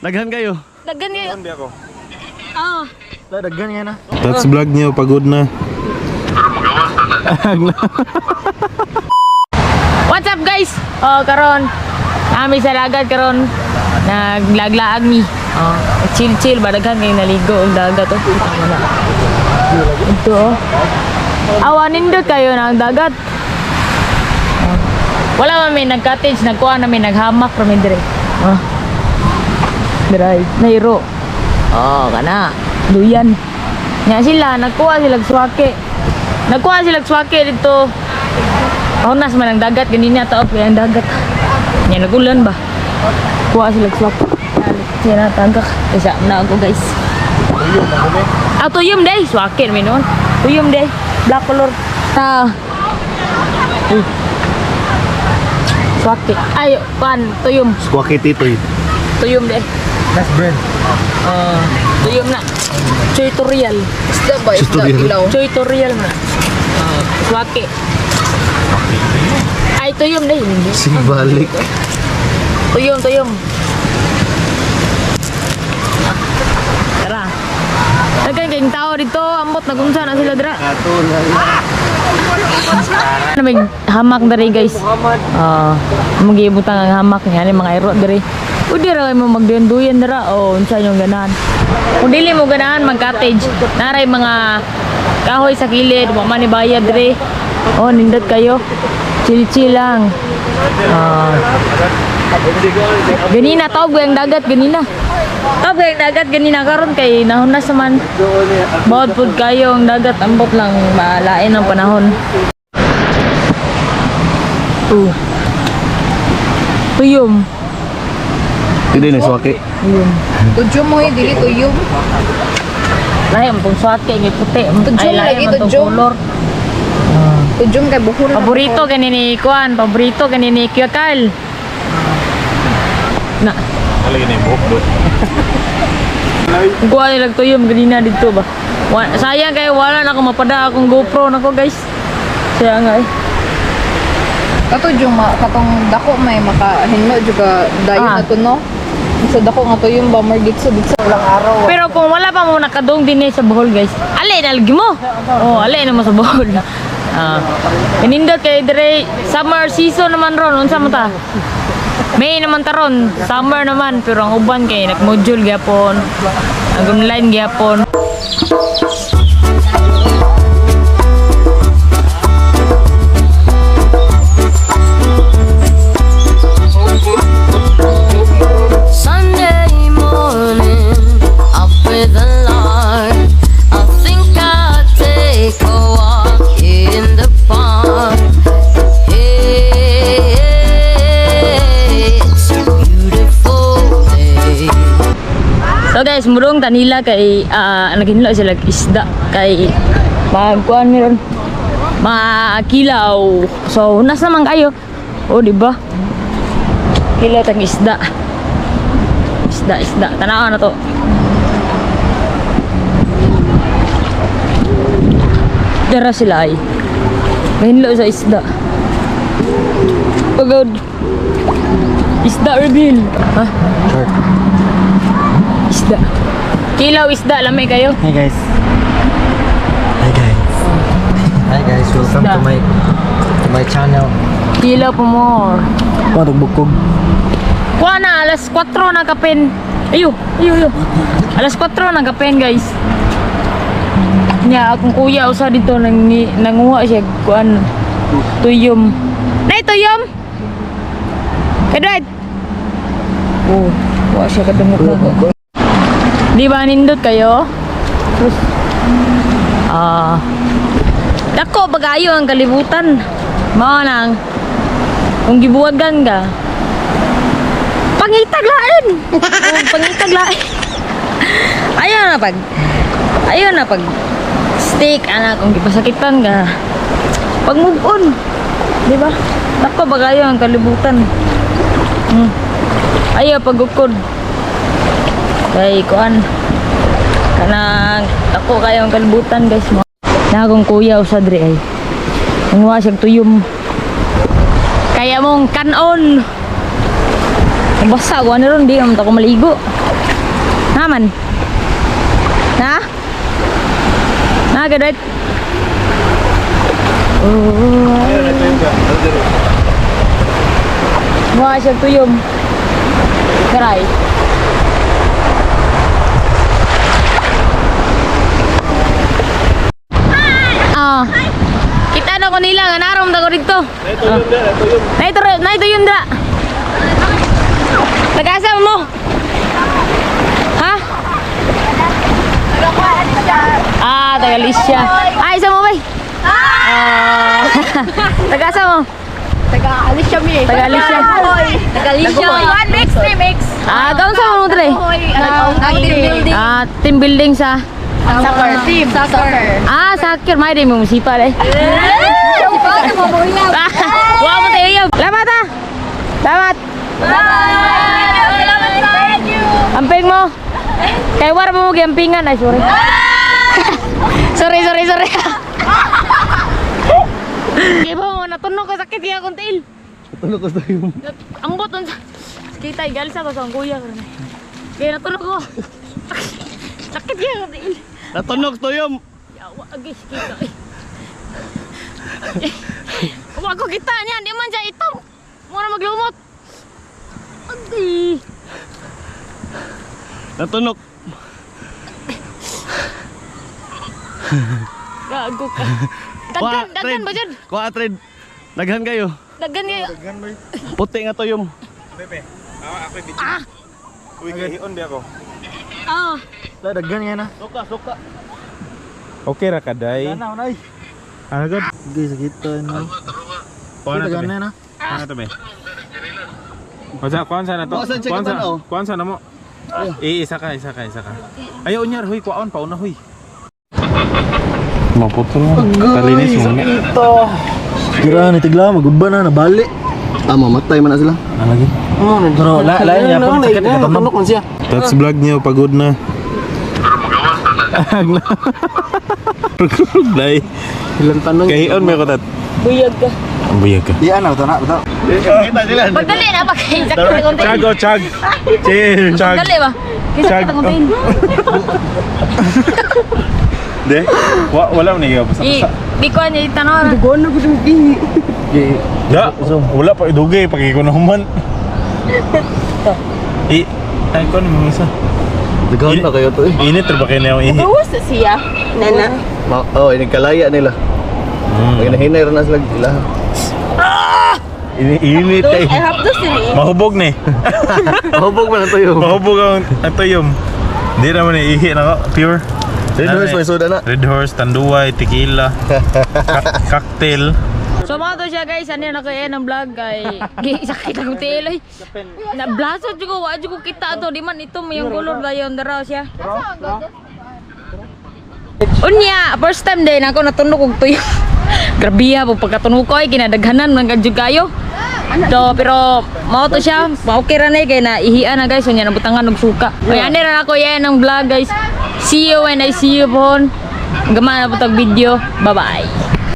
Daghan kayo. Daghan kayo. Ah. Daghan nga na. That's vlog niyo, pagod na. What's up, guys? Oh, karon kami sa dagat karon naglaglaag mi. Oh, chill chill ba, daghan kay naligo og dagat, oh. Tama na. Ito, oh. Awa, nindot kayo na ang dagat. Oh. Wala man may nag-cottage, nagkuha na may naghamak ra mi dire. Oh. Dire, nairo. Oh, kana. Duyan. Nya sila, nagkuha sila swake. Nagkuha sila swake dito. Hunas man ang dagat, ganina taob kaya ang dagat. Nya nagulan ba? Kuha sila swak. Siya na tagak. Isa na ako, guys. Ah, tuyom day. Swake naman noon. Tuyom day. Black color. Ta. Swake. Ay, pan, tuyom. Squawky titoy. Tuyom day. Best brand. Ah, tuyom na. Tutorial. Isda ba? Isda Tutorial. ilaw. Tutorial na. Ah, swake. Ay, tuyom day. Simbalik. Tuyom, tuyom. Tara. Daghan kayong tao dito, ambot nagunsa na sila dira. Na may hamak diri, guys. Ah, magibutang ang hamak niya ni mga iro diri. Udi ra kay mo magduyan-duyan dira o unsa inyong ganahan. Kung dili mo ganahan mag cottage, naray mga kahoy sa kilid, wa man ni bayad diri. Oh, nindot kayo. Chill-chill lang. Ah. Ganina taog ang dagat ganina. Taog ang dagat ganina karon kay nahunas naman. Bawod pud kayo ang dagat, ambot lang malain ang panahon. Tuyom. Hindi na swaki. Tuyom. Tudyom mo eh, dili tuyom. Lahi man tong swake kay puti. Tudyom Ay, lahi lagi, man tong tudyom. color. Tudyom kay buhol. Na Paborito gani ni Kuan, paborito gani ni Kuya Kyle. Na. Alay na yung buhok do. Kuha nila tuyom ganina dito ba. Sayang kayo wala na ako mapada akong GoPro nako, guys. Sayang nga eh. Kato jung ma, katong dako may makahinlo juga dayon na to, no. Sa dako nga tuyom ba more ditso ditso lang araw. Pero kung wala pa mo nakadong din eh sa Bohol, guys. Alay na lagi mo. Oh, alay na mo sa Bohol. Ah. Kanindot kay dire summer season naman ron, unsa man ta? May naman taron, summer naman pero ang uban kay nagmodule gyapon. Ang online gyapon. Sunday morning, up with the lark. I think I'll take a walk in the park. Hey, it's a beautiful day. So guys, murong tanila kay naghinlo sila isda kay magkuan meron makilaw. So hunas naman kayo. Oh, di ba? Kilaw tang isda. Isda, isda. Tanaw na to. Dara sila ay. Nahinlo sa isda. Pagod. Isda reveal. Ha? Sure. Isda. Kilaw isda, lami kayo. Hi guys. Hi guys. Hi guys, welcome to my channel. Kilaw po more. Wa bukog. Kuha na, alas 4 na kapen. Ayo, ayo, ayo. Alas 4 na kapen, guys. Nya, akong kuya usa dito nang nanguha siya kuan tuyom. Nay, tuyom. Edward. Oh, wa siya kadungog na. Di ba nindot kayo? Terus ah dako bagayo ang kalibutan. Mao nang kung gibuwagan ka, pangitag lain. Oh, pangitag lain. Ayaw na pag ayaw na pag steak anak kung gipasakitan ka. Pag move on. Di ba? Dako bagayo ang kalibutan. Ayaw pagukod. Kay kuan kanang dako kayo ang kalibutan, guys mo. Na akong kuya usa diri ay. Nanguha siyang tuyom. Kaya mong kanon. Basta ko ano ron, di naman ako maligo. Naman. Na? Na, gadot. Oh. Mukha siya tuyom. Karay. Ah. Kita na ko nila, nga narom na ko dito. Naito naito yun dra. Nag-asa mo? Ha? Ah, taga Alicia. Ah, isa mo bay. Ah. Taga-asa mo? Taga Alicia mi. Taga Alicia. Taga Alicia. 1 mix, 3 mix. Ah, doon sa mo dre. Team building. Ah, team building sa Soccer. Team soccer. Ah, soccer may di mo musipa eh. Wa mo tayo yun. Salamat ah. Salamat. Thank you. Amping mo. Kay war mo giampingan ay sorry. Sorry, sorry, sorry. Kaya ba mo natunog ko sakit kaya akong tail. Tulog ko sa'yo. Ang boton sa kita igal sa ko sa ang kuya karon. Kaya natunog ko. Sakit kaya akong tail. Natunog tuyom. Yawa agay kita. Eh. Wa ko kita niya, di man siya itom. Mura maglumot. Agay. Natunog. Gago ka. Daghan, daghan ba dyan? Kuha trade. Daghan kayo. Daghan kayo. Puti nga tuyom. Uy, kahion di ako. Ah. Daghan nga na. Suka, suka. Okay ra kaday. Ana nay. Ano gud? Guys, sakit na. Kuan na to. Daghan na. Kuan na to be. Osa, kuan sa na to. Kuan sa check Kuan sa, tanaw. kuan sa na mo. Eh, isa ka, isa ka, isa ka. Ayaw unyar, huy, kuan pauna huy. Maputol na. Talinis mo na. Gira ni tigla magubba na nabali. Ah, mamatay man na sila. Ano lagi? Pero la la niya po sakit katunog. That's vlog niyo, pagod na. Pero Ilang tanong. Kahion may ko tat. Buyag ka. Buyag ka. Di ana to na to. Kita sila. Pagdali na pag sakit akong tail. Chag, oh, chag. Cheers, chag. Dali ba? Kaya sakit akong tail. De, wa, wala mo niya basta. I, di ko niya itanaw. Ya, wala pa dugay pagikunahuman. I ay ko ni isa. Daghan na kayo to eh. Init ra ba kayo na yung ihi? Gawas na siya. Nana. Oh, inigkalaya nila. Pag hinahinay ra na sila ila. Init, init kay. I have to see. Mahubog ni. Mahubog man ang tuyom. Mahubog ang tuyom. Di naman ni ihi na ko, pure. Red Horse may soda na. Red Horse, Tanduay, tequila, cocktail. So mga to siya guys, ano na kayo ng vlog kay sakit akong tiil oy. Na blaso jud ko, wa jud ko kita to, di man ito may yung color dayon daraw siya. Unya, first time din ako natunog og tuyo. Grabe ha, pagkatunog ko ay kinadaghanan man jud kayo. So, pero mao to siya, okay ra na eh, kay naihian na guys, unya nabutangan og suka. Kaya ani ra ako yan ang vlog guys. See you when I see you pohon. Gama na po tag video. Bye-bye.